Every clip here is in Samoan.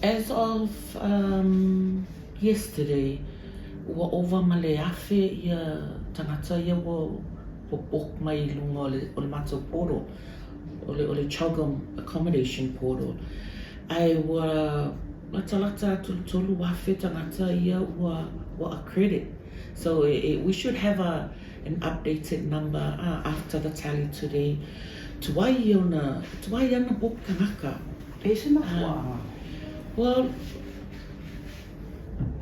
As of yesterday, ua ova ma le 1000 ia tagata ia ua book mai i luga o le matou portal, o le CHOGM accommodation portal. Ae ua latalata atu i le 3000 tagata ia ua accredit. So we should have a an updated number after the tally today. Tuai ia ona, tuai ana book tagata. E se mafuaaga? Well,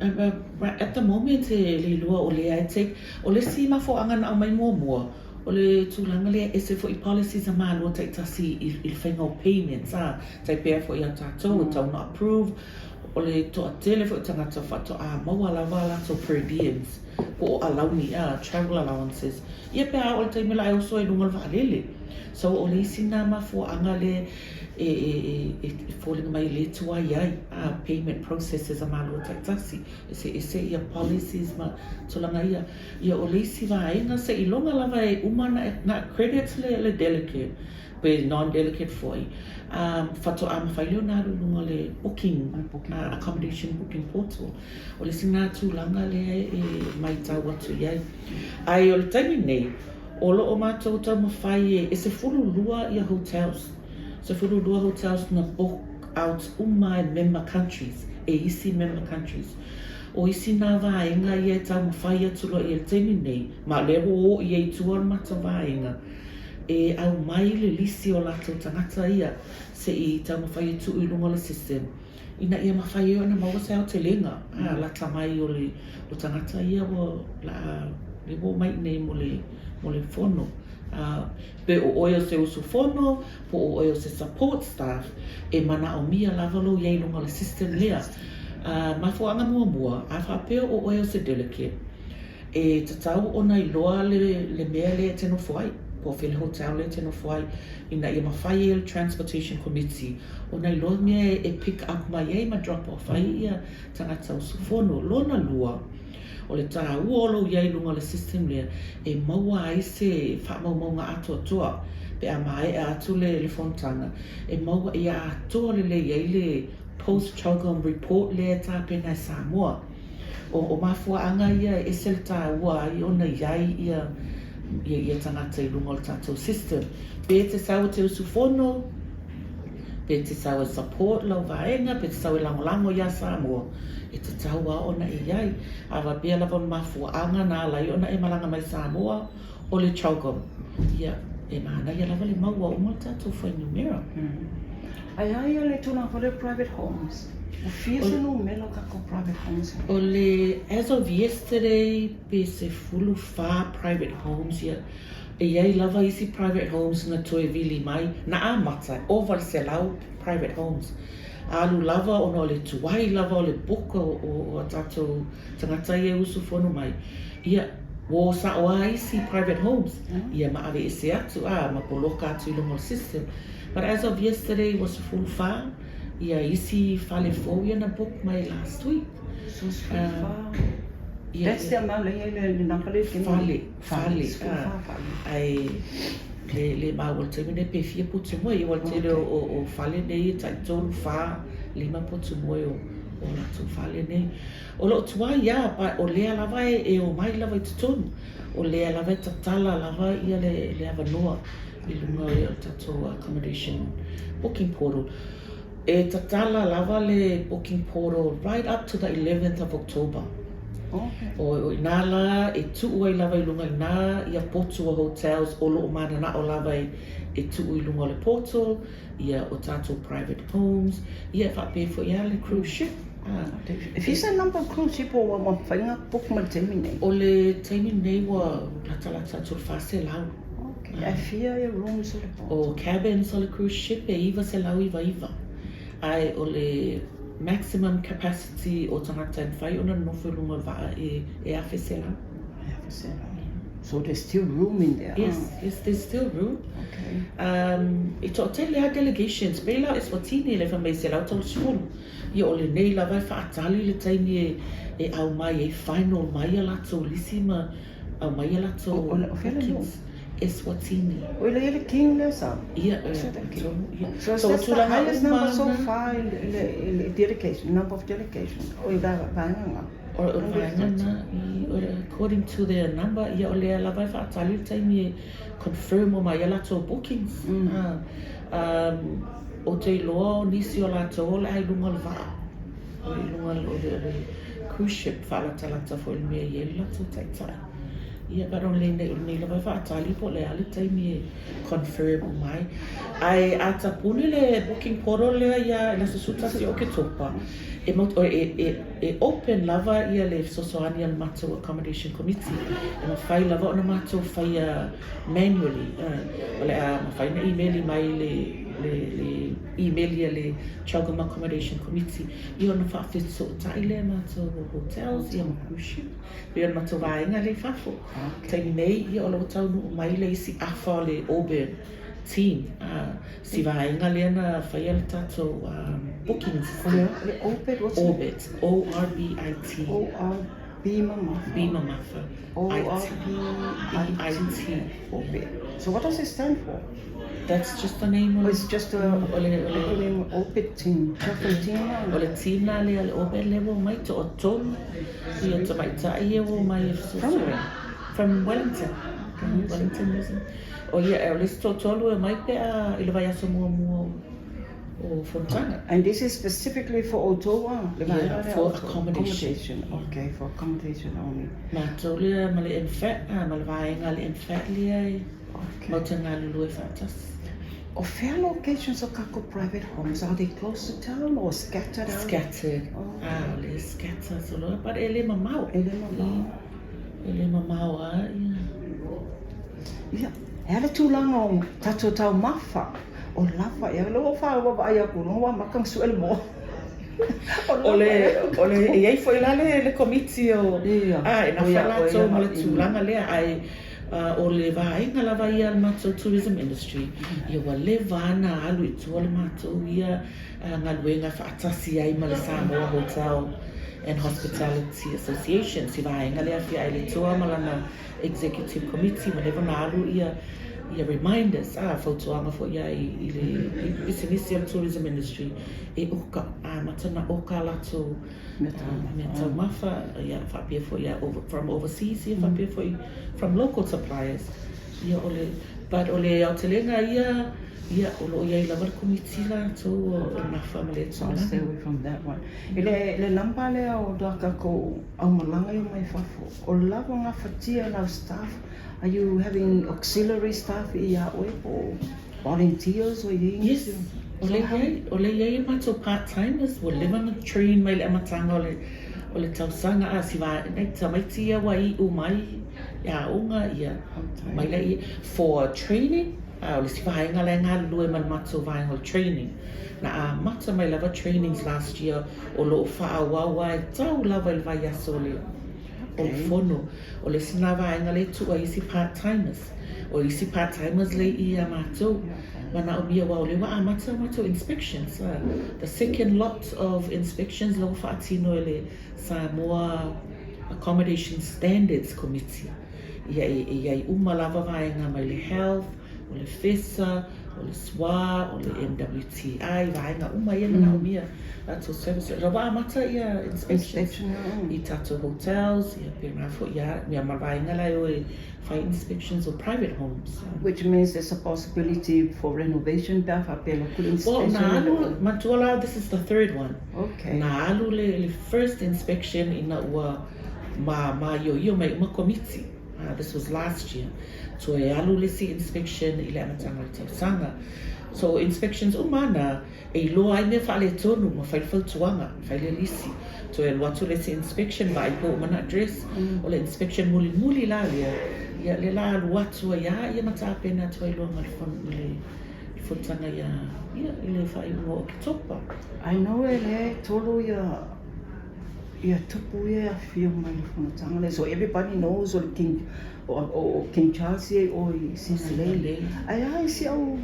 at the moment e le iloa o lea e take, o le isi mafuaaga na aumai muamua, o le tulaga lea e ese foi policies a Malo taitasi i le faiga o payments a, tai pei foi ia tatou e tatau ona approve, o le toatele foi o tagata faatoa maua lava a latou per diems po o alauni a, travel allowances, ia pe a oo i le taimi o le a e oso ai i luga o le vaalele. So o le isi lena mafuaaga lea e foliga mai e le tuai ai a payment processes a Malo taitasi, eseese ia policies ma tulaga ia. Ia o le isi vaega seiloga lava e uma ona accredit le delegate pe non-delegate foi, a faatoa mafai lea ona alu i luga o le booking, accommodation booking portal. O le isi lena tulaga lea e matau atu i ai. Ae o le taimi nei, o lo o matou taumafai e 12 ia hotels, 12 hotels na book out uma e member countries, e isi member countries. O isi nā vaega ia e taumafai atu loa i ai i le taimi nei, ma o lea ua o i ai i tua o le matou vaega, e aumai le lisi o latou tagata ia se i taumafai e tuu i luga o le system ina ia mafai ai ona maua se aotelega a lata mai o le o tagata ia ua laa le ua omai iinei mo le mo le fono. A pe o oe o se usufono po o oe o se support staff e manaomia lava lou i ai i luga o le system lea. A mafuaaga muamua, a faapea o oe o se delegate, E tatau ona iloa le mea lea e te nofo ai, po o fea le hotel lea e te nofo ai, ina ia mafai ai e le Transportation Committee ona iloa mea e pick up mai ai ma drop off ai ia tagata usufono. Lona lua, o le taua o lou i ai i luga o le system lea, e maua ai se faamaumauga atoatoa pe a maea atu le fonotaga, e maua ia atoa lelei ai le post CHOGM report lea e tapena e Samoa. O mafuaaga ia e ese le taua ai ona i ai ia ia tagata i luga o le tatou system. Pe te sau e te usufono, pe te sau e support lau vaega, pe te sau e lagolago iā Samoa, e tatau lava ona e i ai. A faapea lava o le mafuaaga na ala ai ona e malaga mai Samoa, O le CHOGM, ia, e manaia lava le maua uma o le tatou fuainumera. Ae a ia le tulaga foi lea o private homes? Ua fia se numera o tatou private homes? O le as of yesterday pe 14 private homes ia. E i ai lava isi private homes na toe vili mai, na amata, ova le 100 private homes. Alu lava ona o le tuai lava o le book o a tatou tagata ia e usufono mai, ia, ua o sao lava isi private homes, ia ma aveese atu, a, ma poloka atu i luga o le system. But as of yesterday ua 14 ia isi fale fou ia na book mai last week. So 14. Ia, That's the amount lea i ai le number lea i Fale, fale, a, ae le, le maua i le taimi nei pe fia potu moe, aua o le tele o, o fale nei e tai tolu, fa, lima potu moe o, o latou fale nei. O lo o tuai lava, but o lea lava e omai lava i totonu, o lea lava e tatala lava ia le avanoa i luga o le tatou accommodation booking portal. E tatala lava le booking portal right up to the 11th of October. O i ina la e tuu ai lava i luga i ina ia potu o hotels o lo o mananao lava e tuu i luga o le portal, ia o tatou private homes, ia e faapea foi lava le cruise ship. E fia se number o cruise ship ua mafai ona book mai le taimi nei? O le taimi nei ua latalata atu i le 400. Okay, ae fia ia rooms o le boat? O cabins o le cruise ship e 999, ae o le maximum capacity o tagata e mafai ona nonofo i luga o le vaa e 1,100. 1,100. So there's still room in there? Yes, yes, there's still room. Okay. I toatele lava delegations, pei la o Eswatini lea fai mai e 130. Ia o lenei lava e faatali le taimi e e aumai ai final mai a latou lisi ma aumai a latou O fea le nuu? Eswatini. Oi le le king lea sa. Ia, tonu, ia. So, so that's the highest number so far i le delegation, number of delegation, o i vaega na. O le vaega na, according to their number, ia o lea lava e faatali le taimi e confirm uma ai a latou bookings. Ou te iloa o nisi o latou o le a i luga o le vaa, o i luga o le cruise ship faalatalata foi i le mea e i ai le latou taitai. Ia, but o lenei lava e faatali po o le a le taimi e confirm uma ai. Ae a tapuni le booking portal lea ia i le aso 11 o Oketopa, e open lava ia le fesoasoani a le matou accommodation committee. E mafai lava ona matou faia manually. O le a mafai ona imeli mai le imeli a le CHOGM Accommodation Committee ia ona faafesootai lea e matou o hotels ia ma cruise ship. Pei o le matou vaega lea i fafo. Taimi nei, ia o lo o taunuu mai le isi afa o le Auburn team, si vaega lea na faia le tatou booking system. O le Orbit, what's it? Orbit, O-R-B-I-T. O-R-B mamafa. B mamafa. O-R-B-I-T. Orbit. So what does it stand for? That's just the name of... Oh, it's just a acronym, Orbit team. CHOGM team. O le team la lea, le Orbit lea ua omai toatolu ia tamaitai ia ua omai e fesoasoani. From Wellington. From Wellington, New Zealand. O ia, o le isi toatolu e omai pe a i le vaiaso muamua o fonotaga. And this is specifically for outou ah? Le vaega lea? For accommodation. Okay, for accommodation only. Matou lea ma le MFAT, ma le vaega a le MFAT lea e matou te galulue faatasi. O fea locations o kakou private homes? Are they close to town or scattered out? Scattered. Ah, o le scatter solo, but e le mamao. E le mamao. E le mamao a, ia. Ia, e a le tulaga o tatou taumafa, o lava ea, lea ua vaavaai atu, ua amata ona sue le moa. O le, o le, e i ai foi la le komiti o, a, e nafa latou ma le tulaga lea, ae o le vaega lava ia a le matou tourism industry, ia ua leva lava ona alu i tua le matou ia galuega faatasi ai ma le Samoa Hotel and Hospitality Association, si vaega lea e afia ai le Toa ma lana Executive Committee, ua leva ona alu ia reminders, fautuaga foi ia i le pisinisi o le tourism industry e oka, amata ona oka a latou mea taumafa, ia faapea foi ia from overseas, ia faapea foi from local suppliers. Ia o le, but o le aotelega ia, ia o lo o i ai lava le komiti latou o nafa ma lea tulaga. I'll stay away from that one. I le number lea o tatou aumalaga ia mai fafo, o lava gafatia e lau staff? Are you having auxiliary staff ia oe po o volunteers o i ai nisi? Yes, o lea i ai, o lea i ai matou part timers ua leva ona train mai le amataga o le tausaga a si nai tamaiti ia ua iu mai i aoga ia mai lea for training. A o le isi vaega la e galulue ma le matou vaega o le training. Na amata mai lava trainings last year o lo o faaauau lava e tau lava i le vaiaso o le o le fono. O le isi lena vaega lea e tuu ai isi part timers. O isi part timers lea i i a matou. Manaomia aua o lea ua amata a matou inspections. The second lot of inspections lea ua faatino e le Samoa Accommodation Standards Committee. Ia e i ai uma lava vaega mai le health, o le FESA, o le SWA, o le MWTI, vaega uma ia e manaomia latou service. La ua amata ia inspections i tatou hotels, ia pēnā foi ia, ia ma vaega la e o e fai inspections o private homes. Which means there's a possibility for renovation pe a faapea la kuli inspection. Well, na alu, matua la, this is the third one. Okay. Na alu le first inspection ina ua ma māioio mai uma komiti. This was last year. Toe alu le isi inspection i le amataga o le tausaga. So inspections uma ana e iloa ai mea faaletonu ma fai le fautuaga, fai le lisi. Toe alu atu le isi inspection vaai po ua uma ona address. O le inspection mulimuli la lea, ia lea la alu atu ai lava ia ma tapena atu ai loa ma le fonotaga ia i le faaiuga o Oketopa. I know e lea e tolu ia Ia tupu ia e afifio mai le fonotaga lea. So everybody knows o le King, o King Charles ia i o i Sigalei. Ae a isi au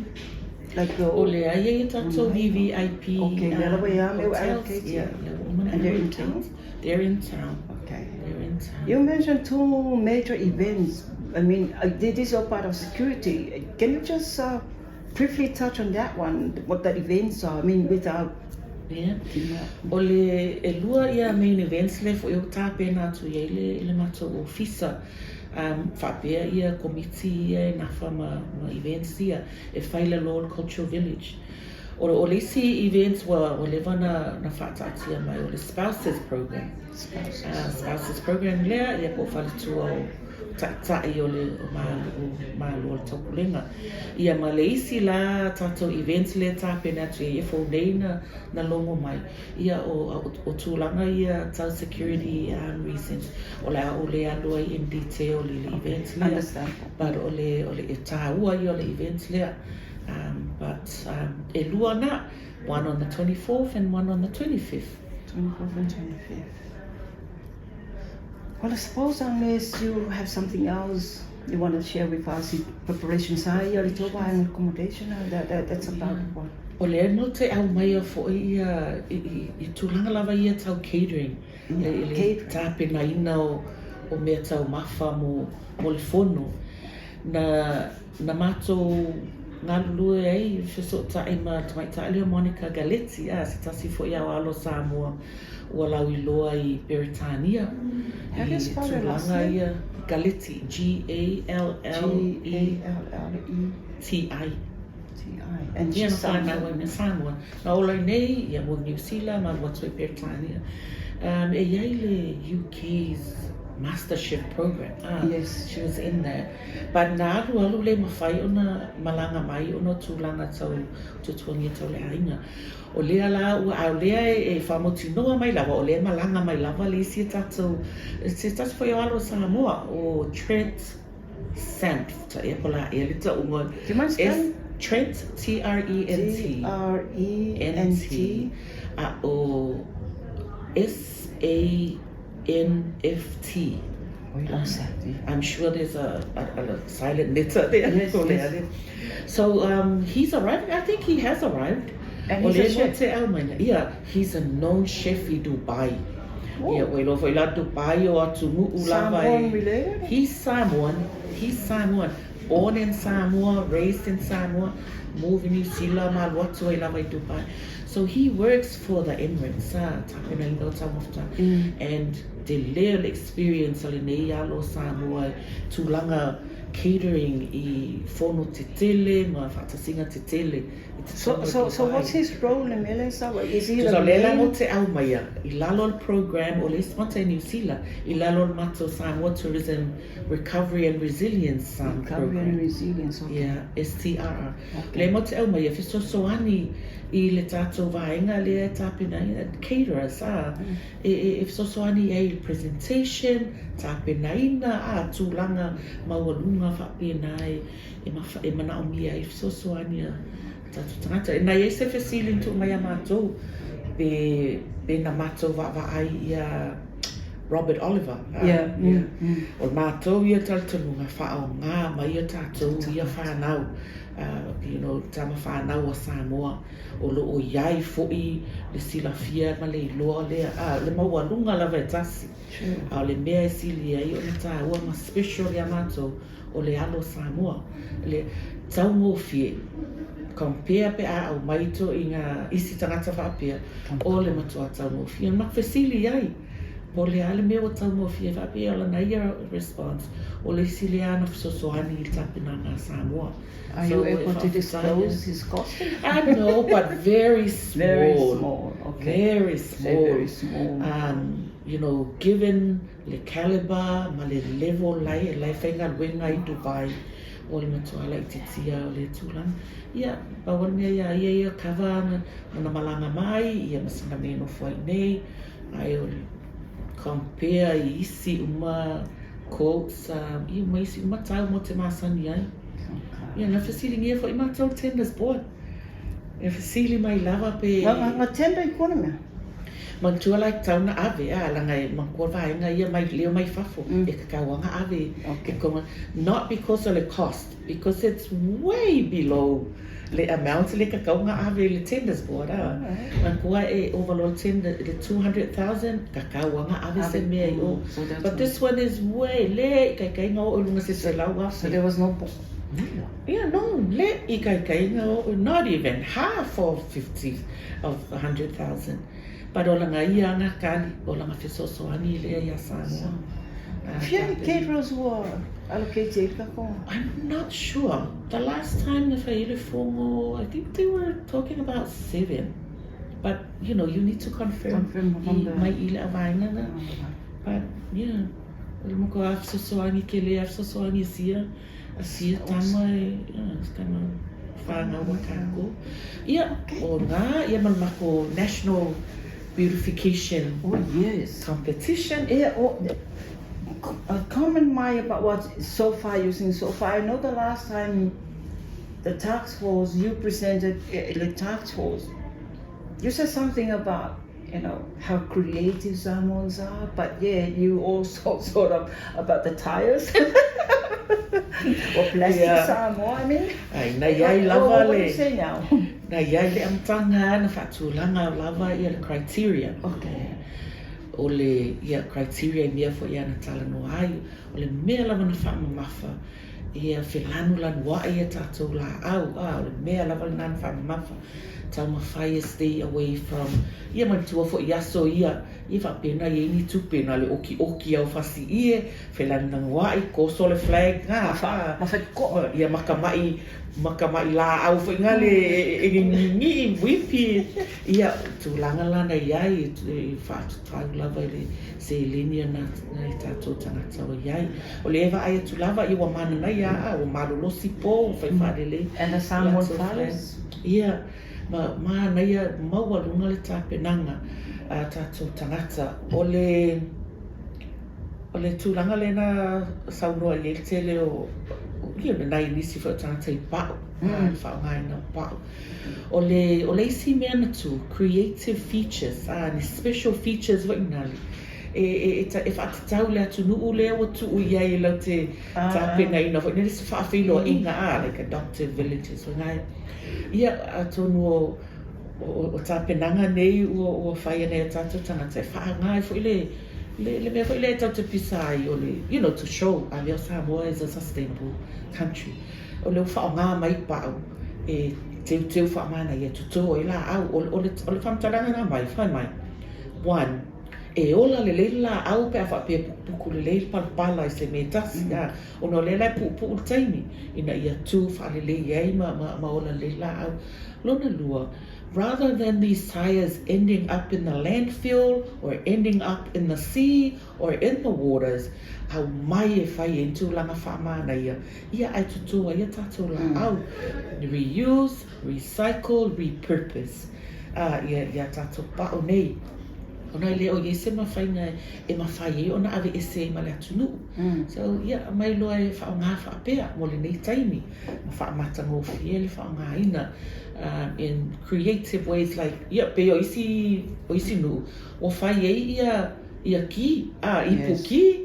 like o lea e i ai tatou VVIP. Okay, lea lava ia mea ua allocate. Yeah, lea ua uma ona And they're in town? They're in town. Okay. They're in town. You mentioned two major events. I mean, this is all part of security. Can you just briefly touch on that one, what the events are, I mean, without Yeah. O le ʻelua ia main events lea foi ua tapena atu i ai le le matou ofisa um faapea ia komiti ia e nafa ma ma events ia e fai i lalo o le Cultural Village. O o le isi events ua ua leva na na faataatia mai o le Spouses Program. Spouses. Spouses Program lea ia po o faletua o Taitai o le o Malo o le Taupulega. Ia ma le isi la tatou events lea tapena atu i ai e fou nei na na logo mai, ia o o tulaga ia tau security reasons o le a ou le alu ai in detail i le event lea. But o le o le e tāua ia o le event lea. But ʻelua na, one on the 24th and one on the 25th. 24th and 25th. Well, I suppose unless you have something else you want to share with us in preparation sa ia le tou vaega accommodation, that's about what. O lea nō te aumaia foi ia i tulaga lava ia tau catering, i le tapenaina o mea taumafa mo le fono. Na na matou galulue ai i fesootai ma le tamaitai lea o Monica Galetti, a, se tasi foi ao alo Samoa ua lauiloa i Peretania i tulaga ia Galetti, G-A-L-L-E-T-I. Ia, na whanau ai me Samoa. Na ola i nei, ia mo Niu Sila, ma alu atu i Peretania. E i ai le UK's Master Chef program, ah, she was in that. But na alualu le mawhai ona malanga mai ona tulaga tau tuatuangia tau le aiga. O lea la ua, a o lea e faamautinoa mai lava, o lea e malaga mai lava le isi a tatou, se tasi foi o alo o Samoa, o Trent Sanft, ea po o le a ea le tauga. Do you mind spelling? Trent, T-R-E-N-T. T-R-E-N-T. A o S-A-N-F-T. I'm sure there's a silent letter there. Yes, yes. So he's arriving, I think he has arrived. And he's a chef. Yeah, he's a known chef i Dubai. Ia, ua iloa foi la Dubai o atunuu lava e. Samoan related? He's Samoan, he's Samoan. Born in Samoa, raised in Samoa, moved in New Zealand ma alu atu ai lava i Dubai. So he works for the Emirates, a, tapenaina o taumafa. And tele le experience a lenei alo o Samoa i tulaga catering i fono tetele ma faatasiga tetele i totonu o So, so what's his role i le mea lea sa Is he the Tusa o lea la main? mo te aumaia i lalo o le program o le isi matou i Niu Sila i lalo o le matou Samoa Tourism Recovery and Resilience Recovery program. and Resilience, okay. Yeah, STRR. Okay. Lea mo te aumaia fesoasoani i le tatou vaega lea e tapena ai, caterers, a, e fesoasoani i ai i le presentation, tapenaina, a, tulaga maualuga faapena e manaomia ai fesoasoani a tatou tagata. Na i ai se fesili na tuu mai ia matou, pe na matou vaavaai ia Robert Oliver, a, Yeah. O matou ia talitonuga faaaoga mai ia tatou ia fanau, you know, tama fanau a Samoa. O lo o i ai foi le silafia ma le iloa lea, a, le maualuga lava e tasi. A o le mea e sili ai ona tāua ma special iā matou, o le alo Samoa. Le taugofie, compare pe a aumai to i ngā isi tagata faapea, o le matua taugofie. Na fesili ai, po o le a le mea ua taugofie faapea, o lana ia response, o le isi lea ana fesoasoani i le tapenaga a Samoa. Are you able to disclose his cost? I know, but very small. Very small, okay. Very small. Very small. You know, given le caliber ma le level lai e lai faigaluega i Dubai, o le matua laitiiti o le tulaga. Ia, pau o le mea ia ia ia cover ana ona malaga mai, ia ma sina mea e nofo ai nei, ae o le compare i isi uma quotes, ia ma isi uma tau mo te masani ai. Ia, na fesiligia foi matou tenders board. E fesili mai lava pe. Na tender i kona mea? Manatua la e tatau ona ave a leaga e manatua vaega ia mai leo mai fafo e tatau lava ona ave e konga not because o le cost because it's way below le amount le tatau ona ave i le tenders board a. Manatua e ova loa le tender i le 200,000 tatau lava ona ave se mea i o. But this one is way le ikaika oo i luga se 100,000. So there was no Yeah, no, le ikaika oo, not even half of 50 of 100,000. But o laga ia aga kali, o laga fesoasoani lea iā Samoa. Fia ni caterers ua allocate i ai le tatou? I'm not sure. The last time na fai ai le fono, I think they were talking about 7. But, you know, you need to confirm, confirm i, mai i le avaega na. But, yeah, o le matua fesoasoani tele a fesoasoani sia, a sia tama e, yeah, it's kind of whanau a kākou. Ia, o ngā, ia ma le matou National Beautification Oh yes. Competition. Yeah, oh, comment mai about what so far you've seen so far. I know the last time the task force you presented the task force, you said something about how creative Samoans are, but yeah, you also sort of about the tires or plastic Samoa, I mean. Ai, na iai lava What do le you say now? Na iai le amataga na faatulaga lava ia le criteria. Okay. O le ia criteria i mea foi ia na talanoa ai, o le mea lava na faamamafa ia felanulanuai ia tatou laau, a o le mea lava lena na faamamafa, taumafai e stay away from, ia manatua foi i aso ia, ia faapena e iai ni tupe na o le okioki au fasi ie, felanulanuai, toso le flag, a, fa, Ma fai koa. Ia makamai, makamai laau foi na le e ngiigii, uipi, ia tulaga la na iai e faatatau lava i le seleni a nai tatou tagata o iai. O lea e vaai atu lava ia ua mananaia a ua malolosi po ua fai faalelei. And the Samoan fires? Ia, ma manaia maualuga le tapenaga a tatou tagata. O le o le tulaga lea na saunoa i ai le tele o ia nai nisi foi o tagata i pau, le faaaogaina o pau. O le o le isi mea na tu, creative features, a ni special features foi na le e e e e faatatau le atunuu lea ua tuu i ai latou te tapenaina foi lea se faafeiloaiga a like adoptive villages foi na ia atonu o o o tapenaga nei ua ua fai e nai o tatou tagata e faaaoga ai foi le le le mea foi lea e tatou te pisa ai o le to show a mea o Samoa is a sustainable country. O lea ua faaaoga mai pau e teuteu faamanaia e toto ai laau. O o le o le faamatalaga na aumai, fai mai, one, e ola lelei le laau pe a faapea e pukupuku lelei le palapala i se mea e tasi, a, ona o lea la e puupuu le taimi ina ia tu faalelei ai ma ma ma ola lelei le laau. Lona lua, rather than these tires ending up in the landfill or ending up in the sea or in the waters, aumai e fai ai ni tulaga faamanaia, ia ae toto ai a tatou laau. Reuse, recycle, repurpose, a, ia, ia tatou pau nei. Ona e le o i ai se mafaiga e mafai ai ona aveese ai ma le atunuu. So, ia, aumai loa e faaaoga faapea mo lenei taimi, ma faamatagofie le faaaogaina in creative ways like, ia, pei o isi, o isi nuu, ua fai ai ia, ia ki, a, ipu ki,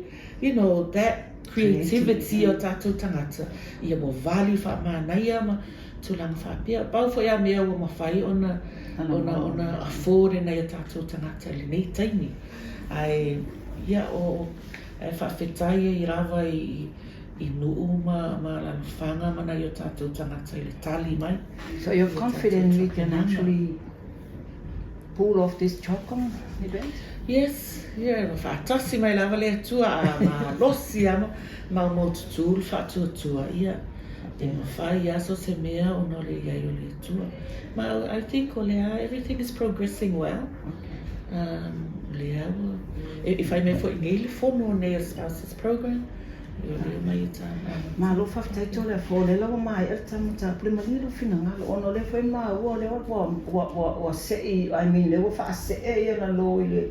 that creativity o tatou tagata, ia ua vali faamanaia ma tulaga faapea. Pau foi a mea ua mafai ona, ona, ona afford e nai o tatou tagata i lenei taimi. Ae, ia, o, ae faafetai ai lava i, i nuu ma, ma alalafaga ma nai o tatou tagata i le tali mai. So you're confident we can actually pull off this CHOGM event? Yes, yeah, ua faatasi mai lava le Atua a malosi lava ma maumaututu le faatuatua, ia, e mafai lava so o se mea ona o le i ai o le Atua. Ma I think o lea everything is progressing well. Um, o lea ua, e, e fai mai foi nei le fono nei o spouses program, o lea mai e tā Malo faafetai Tole Afo, o lea la ua maea le ta mataupu, le malie lou finagalo ona o lea foi maua o lea ua ua ua ua sei, I mean lea ua faasee ia lalo i le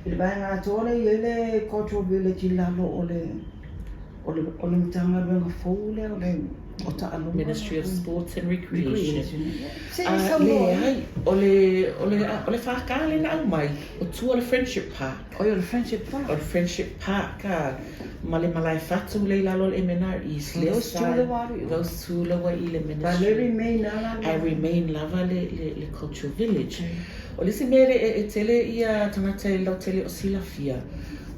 i le vaega atoa lea e i ai le cultural village i lalo o le O le o le Matagaluega fou lea o le o taaloga. Ministry of Sports and Recreation. Se i saunoa. Leai, o le o le o le FK lea na aumai, o tua o le Friendship Park. Oi o le Friendship Park. O le Friendship Park a, ma le malae fatu lea i lalo o le MNR East. So those two lea ua alu i o. Those two lea ua i le Ministry. But le remain lava le. Ae remain lava le le Cultural Village. O le isi mea e tele ia tagata e lautele o silafia,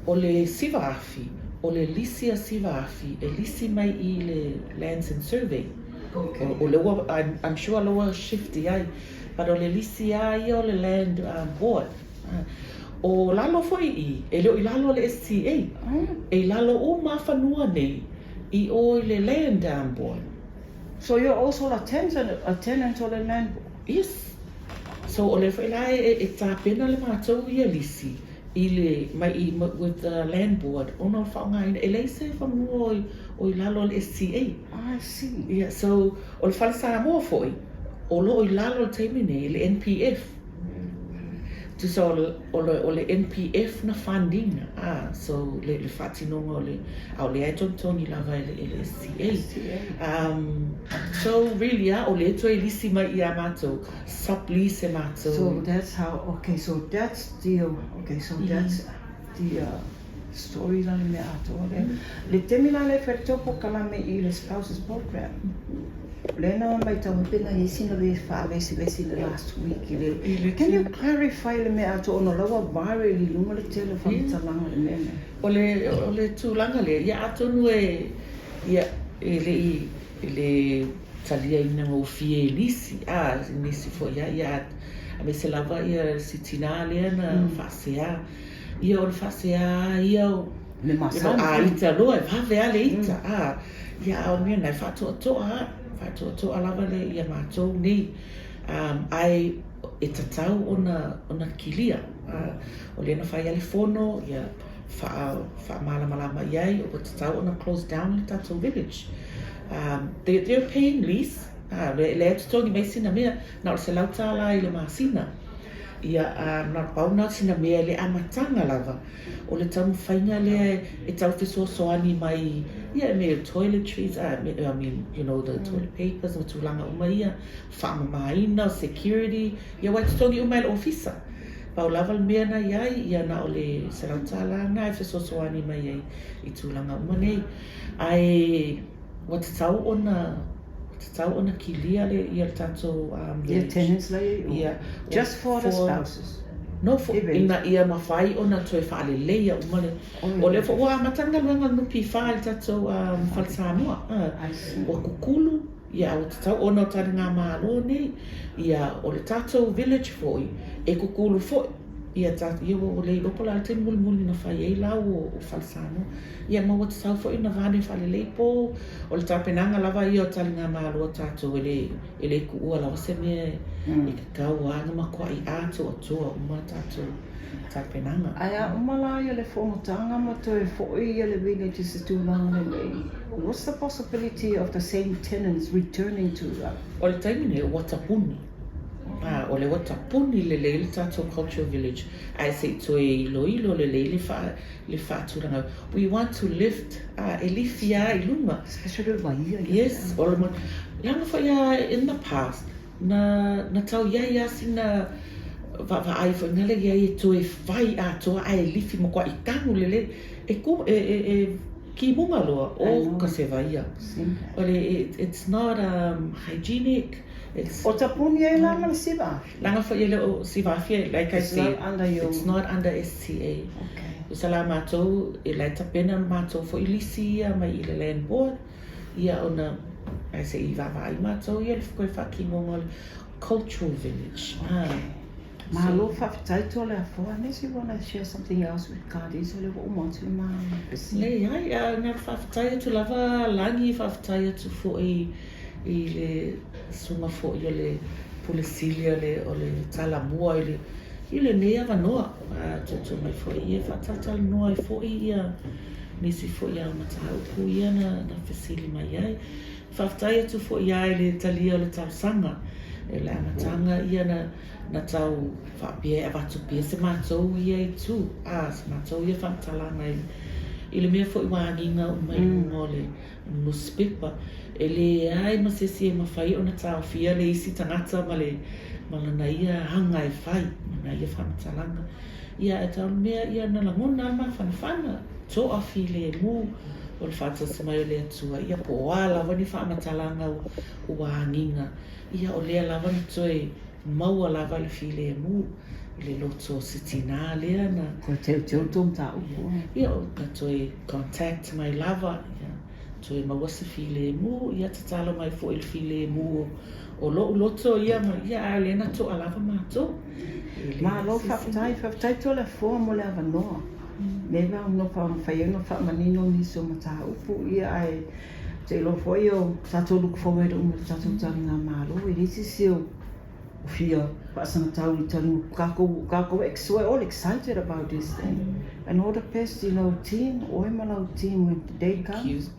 o le 9,000, o le lisi a 9,000 e lisi mai i le Lands and Survey. O lea ua, I'm sure lea ua shift i ai, but o le lisi lava ia o le Land Board. O lalo foi i i, e le o i lalo o le STA, e i lalo uma lava fanua nei i o i le Land Board. So you're also a tenant, a tenant o le Land Board? Yes. So o lea foi la e tapena le matou ia lisi i le mai i with the Land Board ona o le faaaogaina, e leai se fanua o i lalo o le STA. I see. Yeah, so o le Fale Samoa foi, o lo o i lalo i le taimi nei i le NPF. Tusa o le, o le, o le NPF na fund ina, ah, so le, le faatinoga o le, a o lea e togitogi lava e le, e le STA. STA. So really ah, o lea e toe lisi mai ia matou, sub-lease e matou. So that's how, okay, so that's the, okay, so that's the story la le mea atoa lea. Le taimi la lea e fai le tou polokalame i le spouses program, lea na matau ai pe na i ai sina mea e faavesivesi le last week i le, can you clarify le mea atoa ona o la ua viral i luga le tele o faamatalaga i le mea lea. O le, o le tulaga lea, ia atonu e, ia, e le i, e le taliaina gofie e nisi, a, nisi foi lava, ia, aemaise lava ia si tinā lea na faasea. Ia o le faasea ia o Le masani. A ita loa, e vave lava le ita, a, ia a o mea na e faatoatoa lava, faatoatoa lava le ia matou nei, ae e tatau ona ona kilia. O lea na fai lava le fono, ia faa faamalamalama i ai ua tatau ona close down le tatou village. They're paying lease, a, lea e totogi mai sina mea, na o le $100 i le masina. Ia, a, na pau na o sina mea i le amataga lava o le taumafaiga lea e tau fesoasoani mai ia e mea toiletries, a, I mean, you know, the toilet papers ma tulaga uma ia, faamamaina, security, ia aua e totogi uma e le ofisa. Pau lava le mea na i ai, ia na o le $100 lena e fesoasoani mai ai i tulaga uma nei. Ae ua tatau ona tatau ona kilia le ia le tatou Ia tenants la i ai ia just for the spouses. No, for, ina ia mafai ona toe faaleleia uma le o lea foi ua amata le galuega a le NPF i le tatou Fale Samoa. Ua kukulu, ia a ua tatau ona o taligamalo nei, ia o le tatou village foi e kukulu foi ia ta, ia ua le iloa po o le a le taimi mulimuli na fai ai lau o Fale Samoa. Ia ma ua tatau foi ona vane faalelei po o le tapenaga lava ia o taligamalo a tatou e le e le kuua lava se mea e tatau lava ona matuai atoatoa uma tatou tapenaga. Ae a uma la ia le fonotaga ma toe foi ia le village i se tulaga lelei, what's the possibility of the same tenants returning to the. O le taimi nei ua tapuni, a o lea ua tapuni lelei le tatou cultural village ae se i toe iloilo lelei le faa le faatulaga we want to lift a e lifi a i luga. Especially le vaia ia. Yes, o le leaga foi a in the past na na tau iai a sina vaavaai foi nale iai e toe fai atoa ae lifi makuaʻi kanu lelei e ku e e e kimuga loa o ka se vaia. O le it's not hygienic it's O tapuni ai la ma le siva. Leaga foi e le o 9,000, like I It's said, not under your it's not under STA. Okay. Tusa la matou, e la e tapena matou foi lisi ia mai i le Land Board, ia ona ae se i vaavaai matou ia le koe faatinoga o le Cultural Village. Okay. Malo faafetai Toleafoa, unless you wanna share something else with Cardies, o lea ua uma atu le ma fesili. Leai, na ona faafetai atu lava Lagi, faafetai atu foi i le susuga foi o le Pule Sili o le o le Talamua i le i lenei avanoa a tuutuu mai foi ia faatalatalanoa ai foi ia nisi foi ao mataupu ia na na fesili mai ai. Faafetai atu foi a i le talia o le talosaga i le amataga ia na na tau faapea e avatu pea se matou ia itu a se matou ia faamatalaga i. I le mea foi ua agiga uma i luga o le nusipepa, e leai ma se isi e mafai ona taofia le isi tagata ma le ma lana ia aga e fai, ma lana ia faamatalaga. Ia ae tau le mea ia na lagona lava le mafanafana, toafilemu o le faatasi mai o le Atua, ia po o a lava ni faamatalaga ua agiga, ia o lea lava na toe maua lava le filemu i le loto o si tinā lea na Toe teuteu le tou mataupu. Ia, na toe contact mai lava, ia, toe maua se filemu, ia tatalo mai foi i le filemu o lo'u loto, ia, ma, ia, a o lea na to'a lava matou. E leai Malo se isi. Faafetai, faafetai Toleafoa mo le avanoa. Lea la ona mafai ai ona faamanino nisi o mataupu, ia ae ou te iloa foi o tatou look forward uma i le tatou taligamalo, e leai se isi o fia faasagatau i taliga tatou tatou we're all excited about this thing and all the best i lau team, oe ma lau team, when the day Thank you. comes.